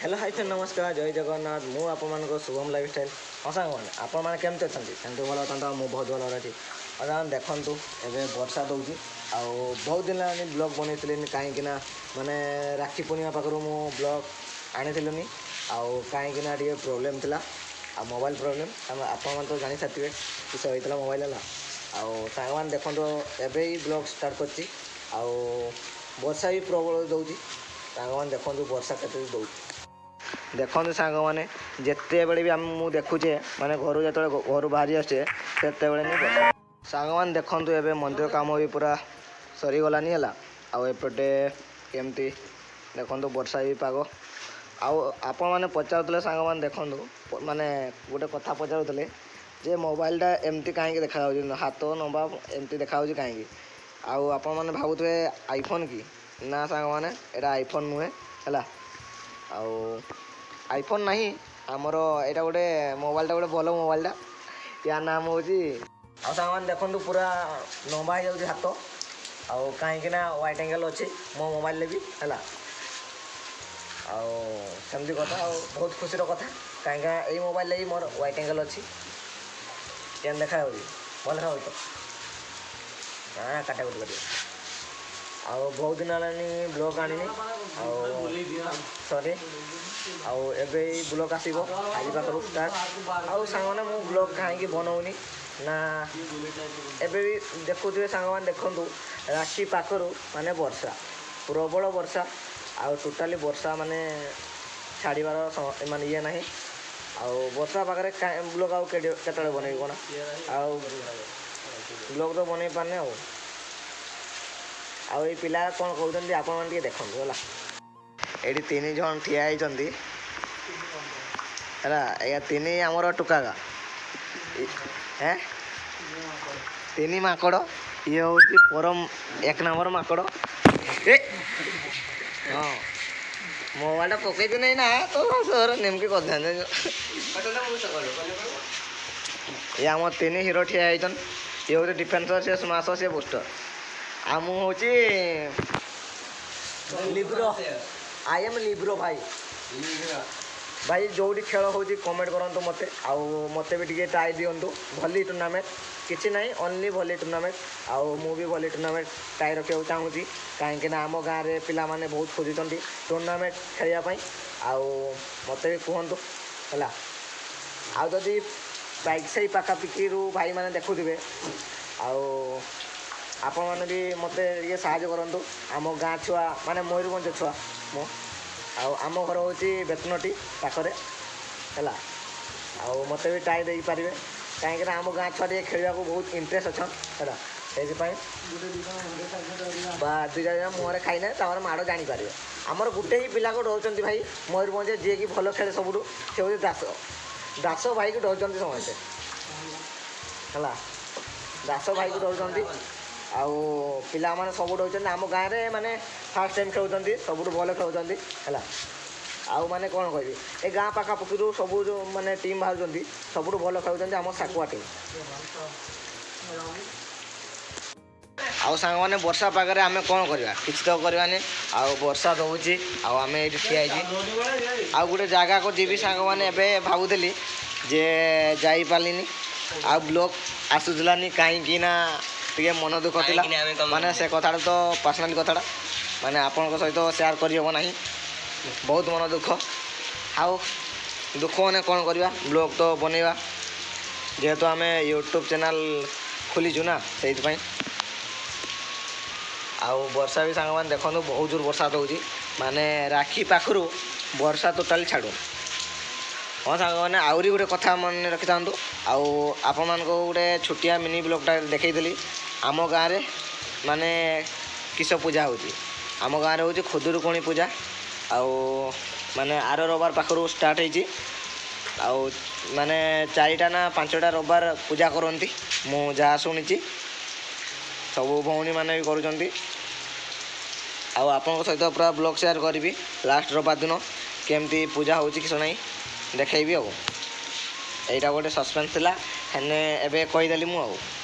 Hello, high friend, ନମସ୍କାର, ଜୟ ଜଗନ୍ନାଥ। ମୁଁ ଆପଣମାନଙ୍କ ଶୁଭମ ଲାଇଫଷ୍ଟାଇଲ୍। ହଁ ସାଙ୍ଗମାନେ, ଆପଣମାନେ କେମିତି ଅଛନ୍ତି? ସେମିତି ଭଲ ଅଛନ୍ତି ଆଉ ମୁଁ ବହୁତ ଭଲରେ ଅଛି। ଆଉ ସାଙ୍ଗମାନେ, ଦେଖନ୍ତୁ, ଏବେ ବର୍ଷା ଦେଉଛି ଆଉ ବହୁତ ଦିନ ହେଲାଣି ବ୍ଲଗ୍ ବନେଇଥିଲିନି, କାହିଁକିନା ମାନେ ରାକ୍ଷୀ ପୂର୍ଣ୍ଣିମା ପାଖରୁ ମୁଁ ବ୍ଲଗ୍ ଆଣିଥିଲିନି ଆଉ କାହିଁକିନା ଟିକେ ପ୍ରୋବ୍ଲେମ୍ ଥିଲା ଆଉ ମୋବାଇଲ୍ ପ୍ରୋବ୍ଲେମ୍। ଆପଣମାନେ ତ ଜାଣିସାରିଥିବେ କିସ ହେଇଥିଲା ମୋବାଇଲ୍ ହେଲା। ଆଉ ସାଙ୍ଗମାନେ, ଦେଖନ୍ତୁ, ଏବେ ହିଁ ବ୍ଲଗ୍ ଷ୍ଟାର୍ଟ କରିଛି ଆଉ ବର୍ଷା ବି ପ୍ରବଳ ଦେଉଛି। ସାଙ୍ଗମାନେ, ଦେଖନ୍ତୁ, ବର୍ଷା କେତେ ଦେଉଛି। ଦେଖନ୍ତୁ ସାଙ୍ଗମାନେ, ଯେତେବେଳେ ବି ଆମେ ମୁଁ ଦେଖୁଛେ, ମାନେ ଘରୁ ଯେତେବେଳେ ଘରୁ ବାହାରି ଆସୁଛେ, ସେତେବେଳେ ହିଁ ବର୍ଷା। ସାଙ୍ଗମାନେ, ଦେଖନ୍ତୁ, ଏବେ ମନ୍ଦିର କାମ ବି ପୁରା ସରିଗଲାନି ହେଲା। ଆଉ ଏପଟେ କେମିତି ଦେଖନ୍ତୁ, ବର୍ଷା ବି ପାଗ। ଆଉ ଆପଣମାନେ ପଚାରୁଥିଲେ, ସାଙ୍ଗମାନେ, ଦେଖନ୍ତୁ, ମାନେ ଗୋଟେ କଥା ପଚାରୁଥିଲେ ଯେ ମୋବାଇଲଟା ଏମିତି କାହିଁକି ଦେଖାଯାଉଛି, ହାତ ଲମ୍ବା ଏମିତି ଦେଖାଯାଉଛି କାହିଁକି? ଆଉ ଆପଣମାନେ ଭାବୁଥିବେ ଆଇଫୋନ୍ କି? ନା ସାଙ୍ଗମାନେ, ଏଇଟା ଆଇଫୋନ୍ ନୁହେଁ ହେଲା। ଆଉ ଆଇଫୋନ୍ ନାହିଁ ଆମର, ଏଇଟା ଗୋଟେ ମୋବାଇଲଟା, ଗୋଟେ ଭଲ ମୋବାଇଲଟା। ୟା ନାମ ହେଉଛି। ଆଉ ସାଙ୍ଗମାନେ, ଦେଖନ୍ତୁ, ପୁରା ଲମ୍ବା ହେଇଯାଉଛି ହାତ ଆଉ କାହିଁକି ନା ୱାଇଡ୍ ଆଙ୍ଗେଲ୍ ଅଛି ମୋ ମୋବାଇଲରେ ବି ହେଲା। ଆଉ ସେମିତି କଥା ଆଉ ବହୁତ ଖୁସିର କଥା, କାହିଁକିନା ଏଇ ମୋବାଇଲରେ ବି ମୋର ୱାଇଡ୍ ଆଙ୍ଗେଲ୍ ଅଛି। କେନ୍ ଦେଖାଯାଉଛି? ଭଲ ଦେଖାଯାଉଛି ତ ନା କାଟାକୁଟି କରିବ? ଆଉ ବହୁତ ଦିନ ହେଲାଣି ବ୍ଲଗ୍ ଆଣିନି ଆଉ ସରି। ଆଉ ଏବେ ଏଇ ବ୍ଲଗ୍ ଆସିବ ଆଜି ପାଖରୁ ଷ୍ଟାର୍ଟ। ଆଉ ସାଙ୍ଗମାନେ, ମୁଁ ବ୍ଲଗ୍ କାହିଁକି ବନଉନି ନା, ଏବେ ବି ଦେଖୁଥିବେ ସାଙ୍ଗମାନେ, ଦେଖନ୍ତୁ, ରାକ୍ଷୀ ପାଖରୁ ମାନେ ବର୍ଷା, ପ୍ରବଳ ବର୍ଷା ଆଉ ଟୋଟାଲି ବର୍ଷା ମାନେ ଛାଡ଼ିବାର ମାନେ ଇଏ ନାହିଁ। ଆଉ ବର୍ଷା ପାଖରେ ବ୍ଲଗ୍ ଆଉ କେତେବେଳେ ବନେଇବି କ'ଣ? ଆଉ ବ୍ଲଗ୍ ତ ବନେଇ ପାରୁନି। ଆଉ ଆଉ ଏଇ ପିଲା କ'ଣ କହୁଛନ୍ତି, ଆପଣମାନେ ଟିକେ ଦେଖନ୍ତୁ ହେଲା। ଏଇଠି ତିନି ଜଣ ଠିଆ ହେଇଛନ୍ତି ହେଲା। ଆଜ୍ଞା, ତିନି ଆମର ଟୁକାଗା ହେଁ, ତିନି ମାଙ୍କଡ଼। ଇଏ ହେଉଛି ପରମ ଏକ ନମ୍ବର ମାଙ୍କଡ଼। ଏ ହଁ, ମୋବାଇଲଟା ପକେଇଛୁ ନାଇଁ ନା ତ ସହର ନେମକି କରିଥାନ୍ତେ। ଇଏ ଆମ ତିନି ହିରୋ ଠିଆ ହେଇଛନ୍। ଇଏ ହେଉଛି ଡିଫେନ୍ସର, ସିଏ ସ୍ମାସର, ସିଏ ବୁଷ୍ଟର ଆଉ ମୁଁ ହେଉଛି ଲିବ୍ରୋ। I M libero ଭାଇ। ଭାଇ, ଯେଉଁଠି ଖେଳ ହେଉଛି କମେଣ୍ଟ କରନ୍ତୁ ମୋତେ ଆଉ ମୋତେ ବି ଟିକେ ଟ୍ରାଏ ଦିଅନ୍ତୁ। ଭଲି ଟୁର୍ଣ୍ଣାମେଣ୍ଟ କିଛି ନାହିଁ, ଓନ୍ଲି ଭଲି ଟୁର୍ଣ୍ଣାମେଣ୍ଟ। ଆଉ ମୁଁ ବି ଭଲି ଟୁର୍ଣ୍ଣାମେଣ୍ଟ ଟ୍ରାଏ ରଖିବାକୁ ଚାହୁଁଛି, କାହିଁକିନା ଆମ ଗାଁରେ ପିଲାମାନେ ବହୁତ ଖୋଜୁଛନ୍ତି ଟୁର୍ଣ୍ଣାମେଣ୍ଟ ଖେଳିବା ପାଇଁ। ଆଉ ମୋତେ ବି କୁହନ୍ତୁ ହେଲା। ଆଉ ଯଦି ବାଇକ୍ ସେଇ ପାଖାପାଖିରୁ ଭାଇମାନେ ଦେଖୁଥିବେ ଆଉ ଆପଣମାନେ ବି ମୋତେ ଟିକେ ସାହାଯ୍ୟ କରନ୍ତୁ। ଆମ ଗାଁ ଛୁଆ, ମାନେ ମୟୂରଭଞ୍ଜ ଛୁଆ ମୁଁ ଆଉ ଆମ ଘର ହେଉଛି ବେତନଟି ପାଖରେ ହେଲା। ଆଉ ମୋତେ ବି ଟ୍ରାଏ ଦେଇପାରିବେ, କାହିଁକିନା ଆମ ଗାଁ ଛୁଆ ଟିକେ ଖେଳିବାକୁ ବହୁତ ଇଣ୍ଟରେଷ୍ଟ ଅଛନ୍ ହେଲା। ସେଇଥିପାଇଁ ବା ଦୁଇ ଚାରି ଜଣ ମୁହଁରେ ଖାଇଲେ ତାଙ୍କର ମାଡ଼ ଜାଣିପାରିବେ। ଆମର ଗୋଟେ ହିଁ ପିଲାକୁ ଡରୁଛନ୍ତି ଭାଇ ମୟୂରଭଞ୍ଜ, ଯିଏକି ଭଲ ଖେଳେ ସବୁଠୁ, ସେ ହେଉଛି ଦାସ। ଦାସ ଭାଇକୁ ଡରୁଛନ୍ତି ସମସ୍ତେ ହେଲା। ଦାସ ଭାଇକୁ ଡରୁଛନ୍ତି ଆଉ ପିଲାମାନେ ସବୁ ଡରୁଛନ୍ତି। ଆମ ଗାଁରେ ମାନେ ଫାର୍ଷ୍ଟ ଟାଇମ୍ ଖେଳୁଛନ୍ତି, ସବୁଠୁ ଭଲ ଖେଳୁଛନ୍ତି ହେଲା। ଆଉ ମାନେ କ'ଣ କହିବି, ଏ ଗାଁ ପାଖାପାଖିରୁ ସବୁ ଯେଉଁ ମାନେ ଟିମ୍ ବାହାରୁଛନ୍ତି, ସବୁଠୁ ଭଲ ଖେଳୁଛନ୍ତି ଆମ ସାକୁଆ ଟିମ୍। ଆଉ ସାଙ୍ଗମାନେ, ବର୍ଷା ପାଗରେ ଆମେ କ'ଣ କରିବା? କିଛି ତ କରିବାନି। ଆଉ ବର୍ଷା ଦେଉଛି ଆଉ ଆମେ ଏଇଠି ଠିଆ ହେଇଛି। ଆଉ ଗୋଟେ ଜାଗାକୁ ଯିବି ସାଙ୍ଗମାନେ, ଏବେ ଭାବୁଥିଲି ଯେ ଯାଇପାରିଲିନି ଆଉ ବ୍ଲଗ୍ ଆସୁଥିଲାନି, କାହିଁକି ନା ଟିକେ ମନ ଦୁଃଖ ଥିଲା। କାହିଁକି ନା ଆମେ କଣ ମାନେ ସେ କଥାଟା ତ ପର୍ସନାଲି କଥାଟା, ମାନେ ଆପଣଙ୍କ ସହିତ ସେୟାର କରିହେବ ନାହିଁ। ବହୁତ ମନ ଦୁଃଖ। ଆଉ ଦୁଃଖ ମାନେ କ'ଣ କରିବା, ବ୍ଲଗ୍ ତ ବନେଇବା, ଯେହେତୁ ଆମେ ୟୁଟ୍ୟୁବ୍ ଚ୍ୟାନେଲ୍ ଖୋଲିଛୁ ନା, ସେଇଥିପାଇଁ। ଆଉ ବର୍ଷା ବି ସାଙ୍ଗମାନେ, ଦେଖନ୍ତୁ, ବହୁତ ଜୋର ବର୍ଷା ଦେଉଛି। ମାନେ ରାକ୍ଷୀ ପାଖରୁ ବର୍ଷା ଟୋଟାଲି ଛାଡ଼ୁନି। ହଁ ସାଙ୍ଗମାନେ, ଆହୁରି ଗୋଟେ କଥା ମନେ ରଖିଥାନ୍ତୁ। ଆଉ ଆପଣମାନଙ୍କୁ ଗୋଟେ ଛୋଟିଆ ମିନି ବ୍ଲଗ୍ଟା ଦେଖେଇଥିଲି, ଆମ ଗାଁରେ ମାନେ କିସ ପୂଜା ହେଉଛି। ଆମ ଗାଁରେ ହେଉଛି ଖୁଦୁରୁକୁଣୀ ପୂଜା ଆଉ ମାନେ ଆର ରବିବାର ପାଖରୁ ଷ୍ଟାର୍ଟ ହେଇଛି ଆଉ ମାନେ ଚାରିଟା ନା ପାଞ୍ଚଟା ରବିବାର ପୂଜା କରନ୍ତି। ମୁଁ ଯାହା ଶୁଣିଛି, ସବୁ ଭଉଣୀମାନେ ବି କରୁଛନ୍ତି। ଆଉ ଆପଣଙ୍କ ସହିତ ପୁରା ବ୍ଲଗ୍ ସେୟାର କରିବି, ଲାଷ୍ଟ ରବିବାର ଦିନ କେମିତି ପୂଜା ହେଉଛି କିସ ନାହିଁ ଦେଖେଇବି। ଆଉ ଏଇଟା ଗୋଟେ ସସ୍ପେନ୍ସ ଥିଲା, ହେନେ ଏବେ କହିଦେଲି ମୁଁ ଆଉ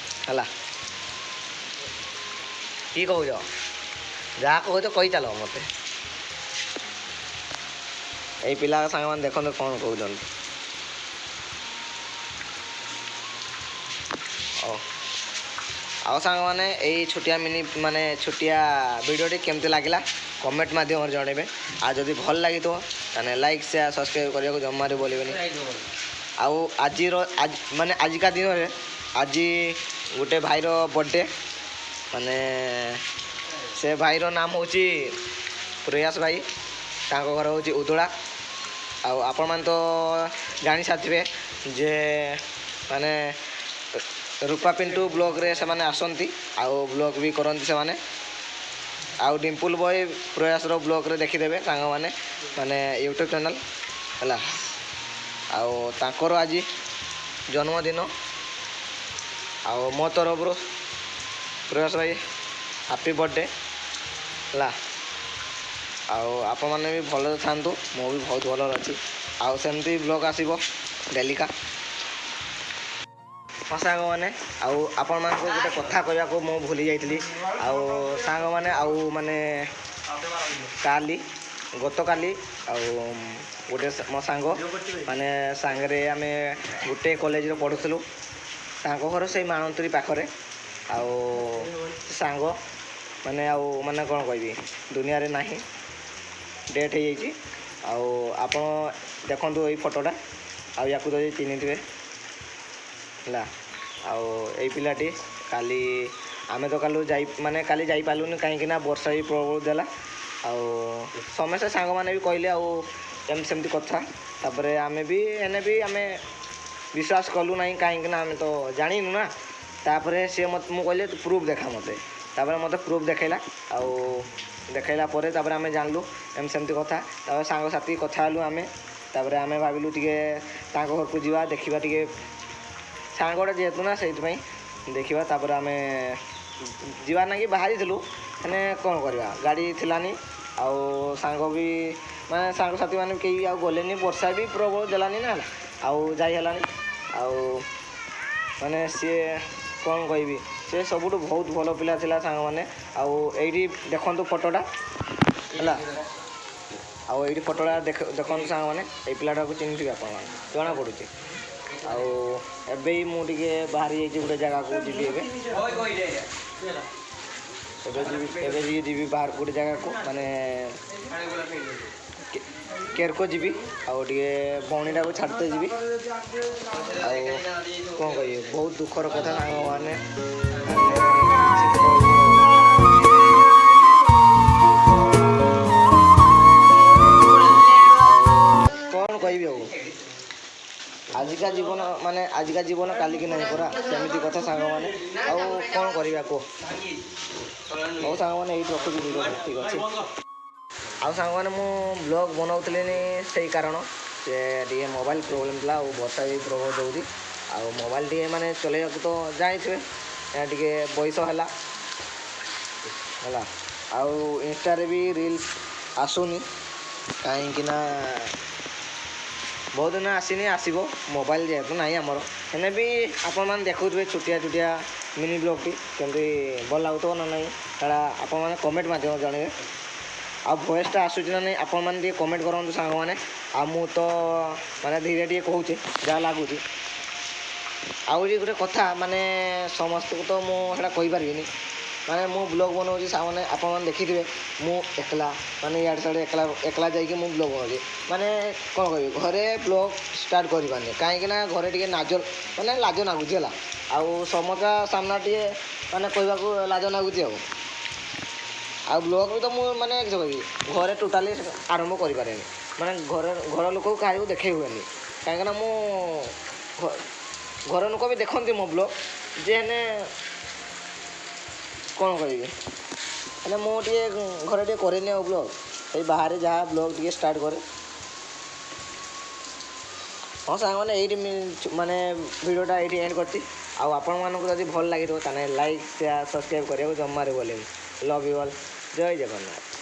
ହେଲା। କି କହୁଛ? ଯାହା କହୁଛ କହି ଚାଲ ମୋତେ। ଏଇ ପିଲା ସାଙ୍ଗମାନେ ଦେଖନ୍ତୁ କ'ଣ କହୁଛନ୍ତି। ହଉ, ଆଉ ସାଙ୍ଗମାନେ, ଏଇ ଛୋଟିଆ ମିନି ମାନେ ଛୋଟିଆ ଭିଡ଼ିଓଟି କେମିତି ଲାଗିଲା କମେଣ୍ଟ ମାଧ୍ୟମରେ ଜଣାଇବେ। ଆଉ ଯଦି ଭଲ ଲାଗିଥିବ, ତାହେଲେ ଲାଇକ୍, ସେୟାର, ସବସ୍କ୍ରାଇବ୍ କରିବାକୁ ଜମାରୁ ଭୁଲିବେନି। ଆଉ ଆଜିର ମାନେ ଆଜିକା ଦିନରେ ଆଜି ଗୋଟେ ଭାଇର ବର୍ଥଡ଼େ, ମାନେ ସେ ଭାଇର ନାମ ହେଉଛି ପ୍ରୟାସ ଭାଇ। ତାଙ୍କ ଘର ହେଉଛି ଉଦଳା। ଆଉ ଆପଣମାନେ ତ ଜାଣି ସାରିଥିବେ ଯେ ମାନେ ରୂପା ପିଣ୍ଟୁ ବ୍ଲଗ୍ରେ ସେମାନେ ଆସନ୍ତି ଆଉ ବ୍ଲଗ୍ ବି କରନ୍ତି ସେମାନେ। ଆଉ ଡିମ୍ପୁଲ ବୟ ପ୍ରୟାସର ବ୍ଲଗ୍ରେ ଦେଖିଦେବେ ସାଙ୍ଗମାନେ, ମାନେ ୟୁଟ୍ୟୁବ୍ ଚ୍ୟାନେଲ୍ ହେଲା। ଆଉ ତାଙ୍କର ଆଜି ଜନ୍ମଦିନ। ଆଉ ମୋ ତରଫରୁ ପ୍ରୟାସ ଭାଇ, ହାପି ବର୍ଥଡ଼େ ହେଲା। ଆଉ ଆପଣମାନେ ବି ଭଲରେ ଥାଆନ୍ତୁ, ମୁଁ ବି ବହୁତ ଭଲରେ ଅଛି। ଆଉ ସେମିତି ବ୍ଲଗ୍ ଆସିବ ଡେଲିକା। ହଁ ସାଙ୍ଗମାନେ, ଆଉ ଆପଣମାନଙ୍କୁ ଗୋଟେ କଥା କହିବାକୁ ମୁଁ ଭୁଲି ଯାଇଥିଲି। ଆଉ ସାଙ୍ଗମାନେ, ଆଉ ମାନେ କାଲି, ଗତକାଲି ଆଉ ଗୋଟେ ମୋ ସାଙ୍ଗ, ମାନେ ସାଙ୍ଗରେ ଆମେ ଗୋଟେ କଲେଜରେ ପଢ଼ୁଥିଲୁ, ତାଙ୍କ ଘର ସେଇ ମାଣନ୍ତୁରୀ ପାଖରେ। ଆଉ ସାଙ୍ଗ ମାନେ ଆଉ ମାନେ କ'ଣ କହିବି, ଦୁନିଆରେ ନାହିଁ, ଡେଥ୍ ହେଇଯାଇଛି। ଆଉ ଆପଣ ଦେଖନ୍ତୁ ଏଇ ଫଟୋଟା, ଆଉ ୟାକୁ ଯଦି ଚିହ୍ନିଥିବେ ହେଲା। ଆଉ ଏଇ ପିଲାଟି କାଲି ଆମେ ତ କାଲି ଯାଇ ମାନେ କାଲି ଯାଇପାରିଲୁନି, କାହିଁକି ନା ବର୍ଷା ବି ପ୍ରବଳ ଦେଲା। ଆଉ ସମସ୍ତେ ସାଙ୍ଗମାନେ ବି କହିଲେ ଆଉ ଏମିତି ସେମିତି କଥା। ତାପରେ ଆମେ ବି ଏନେ ବି ଆମେ ବିଶ୍ୱାସ କଲୁ ନାହିଁ, କାହିଁକି ନା ଆମେ ତ ଜାଣିନୁ ନା। ତାପରେ ସିଏ ମୋତେ, ମୁଁ କହିଲି ତୁ ପ୍ରୁଫ୍ ଦେଖା ମୋତେ। ତାପରେ ମୋତେ ପ୍ରୁଫ୍ ଦେଖେଇଲା। ଆଉ ଦେଖେଇଲା ପରେ ତାପରେ ଆମେ ଜାଣିଲୁ ଏମିତି ସେମିତି କଥା। ତାପରେ ସାଙ୍ଗସାଥି କଥା ହେଲୁ ଆମେ। ତାପରେ ଆମେ ଭାବିଲୁ ଟିକେ ତାଙ୍କ ଘରକୁ ଯିବା, ଦେଖିବା ଟିକେ, ସାଙ୍ଗଟା ଯେହେତୁ ନା, ସେଇଥିପାଇଁ ଦେଖିବା। ତାପରେ ଆମେ ଯିବା ନାଗି ବାହାରିଥିଲୁ, ମାନେ କ'ଣ କରିବା, ଗାଡ଼ି ଥିଲାନି। ଆଉ ସାଙ୍ଗ ବି ମାନେ ସାଙ୍ଗସାଥି ମାନେ କେହି ଆଉ ଗଲେନି। ବର୍ଷା ବି ପ୍ରବଳ ଦେଲାନି ନା, ଆଉ ଯାଇ ହେଲାନି। ଆଉ ମାନେ ସିଏ କ'ଣ କହିବି, ସେ ସବୁଠୁ ବହୁତ ଭଲ ପିଲା ଥିଲା ସାଙ୍ଗମାନେ। ଆଉ ଏଇଠି ଦେଖନ୍ତୁ ଫଟୋଟା ହେଲା। ଆଉ ଏଇଠି ଫଟୋଟା ଦେଖନ୍ତୁ ସାଙ୍ଗମାନେ, ଏଇ ପିଲାଟାକୁ ଚିହ୍ନିଥିବେ ଆପଣମାନେ, ଜଣା ପଡ଼ୁଛି। ଆଉ ଏବେ ମୁଁ ଟିକେ ବାହାରି ଯାଇଛି ଗୋଟେ ଜାଗାକୁ ଯିବି ଏବେ। ଏବେ ଯିବି, ଏବେ ଟିକେ ଯିବି ବାହାର ଗୋଟେ ଜାଗାକୁ, ମାନେ କେରକୋ ଯିବି। ଆଉ ଟିକେ ଭଉଣୀଟାକୁ ଛାଡ଼ିତେ ଯିବି। ଆଉ କ'ଣ କହିବି, ବହୁତ ଦୁଃଖର କଥା ସାଙ୍ଗମାନେ, ମାନେ କିଛି କହିବି। କ'ଣ କହିବି ଆଉ, ଆଜିକା ଜୀବନ ମାନେ ଆଜିକା ଜୀବନ କାଲିକି ନାହିଁ ପରା, ସେମିତି କଥା ସାଙ୍ଗମାନେ। ଆଉ କ'ଣ କରିବା କୁହ? ହଉ ସାଙ୍ଗମାନେ, ଏଇଠି ରଖୁଛି ଭିଡ଼ିଓ, ଠିକ୍ ଅଛି। ଆଉ ସାଙ୍ଗମାନେ, ମୁଁ ବ୍ଲଗ୍ ବନାଉଥିଲିନି ସେଇ କାରଣ ସେ ଟିକେ ମୋବାଇଲ ପ୍ରୋବ୍ଲେମ୍ ଥିଲା। ଆଉ ବର୍ଷା ବି ପ୍ରବଳ ଦେଉଛି। ଆଉ ମୋବାଇଲ ଟିକେ ମାନେ ଚଲେଇବାକୁ ତ ଜାଣିଥିବେ, ଟିକେ ବୟସ ହେଲା ହେଲା। ଆଉ ଇନଷ୍ଟାରେ ବି ରିଲ୍ସ ଆସୁନି, କାହିଁକି ନା ବହୁତ ଦିନ ଆସିନି, ଆସିବ। ମୋବାଇଲ ଯେହେତୁ ନାହିଁ ଆମର। ହେଲେ ବି ଆପଣମାନେ ଦେଖୁଥିବେ ଛୋଟିଆ ଛୋଟିଆ ମିନି ବ୍ଲଗ୍ଟି କେମିତି ଭଲ ଲାଗୁଥିବ ନା ନାହିଁ, ସେଇଟା ଆପଣମାନେ କମେଣ୍ଟ ମାଧ୍ୟମରେ ଜଣାଇବେ। ଆଉ ଭଏସ୍ଟା ଆସୁଛି ନା ନାହିଁ, ଆପଣମାନେ ଟିକେ କମେଣ୍ଟ କରନ୍ତୁ ସାଙ୍ଗମାନେ। ଆଉ ମୁଁ ତ ମାନେ ଧୀରେ ଟିକେ କହୁଛି ଯାହା ଲାଗୁଛି। ଆହୁରି ଗୋଟେ କଥା, ମାନେ ସମସ୍ତଙ୍କୁ ତ ମୁଁ ସେଇଟା କହିପାରିବିନି। ମାନେ ମୁଁ ବ୍ଲଗ୍ ବନାଉଛି ସାଙ୍ଗମାନେ, ଆପଣମାନେ ଦେଖିଥିବେ, ମୁଁ ଏକଲା ମାନେ ଇଆଡ଼େ ସିଆଡ଼େ ଏକଲା ଏକଲା ଯାଇକି ମୁଁ ବ୍ଲଗ୍ ବନାଉଛି। ମାନେ କ'ଣ କହିବି, ଘରେ ବ୍ଲଗ୍ ଷ୍ଟାର୍ଟ କରିପାରୁନି, କାହିଁକି ନା ଘରେ ଟିକେ ନାଜ ମାନେ ଲାଜ ଲାଗୁଛି ହେଲା। ଆଉ ସମସ୍ତ ସାମ୍ନା ଟିକେ ମାନେ କହିବାକୁ ଲାଜ ଲାଗୁଛି। ଆଉ ବ୍ଲଗ୍ ବି ତ ମୁଁ ମାନେ କିସ କହିବି, ଘରେ ଟୋଟାଲି ଆରମ୍ଭ କରିପାରେନି। ମାନେ ଘରେ ଘର ଲୋକକୁ କାହାକୁ ଦେଖେଇ ହୁଏନି, କାହିଁକିନା ମୁଁ ଘର ଲୋକ ବି ଦେଖନ୍ତି ମୋ ବ୍ଲଗ୍ ଯେ, ହେଲେ କ'ଣ କହିବି, ହେଲେ ମୁଁ ଟିକେ ଘରେ ଟିକେ କରେନି ଆଉ ବ୍ଲଗ୍। ଏଇ ବାହାରେ ଯାହା ବ୍ଲଗ୍ ଟିକେ ଷ୍ଟାର୍ଟ କରେ। ହଁ ସାଙ୍ଗମାନେ, ଏଇଠି ମାନେ ଭିଡ଼ିଓଟା ଏଇଠି ଏଣ୍ଡ କରୁଛି। ଆଉ ଆପଣମାନଙ୍କୁ ଯଦି ଭଲ ଲାଗିଥିବ, ତାହେଲେ ଲାଇକ୍, ସେୟାର, ସବସ୍କ୍ରାଇବ୍ କରିବାକୁ ଜମାରୁ ଭୁଲିବେନି। Love you all, Jay Jagannath.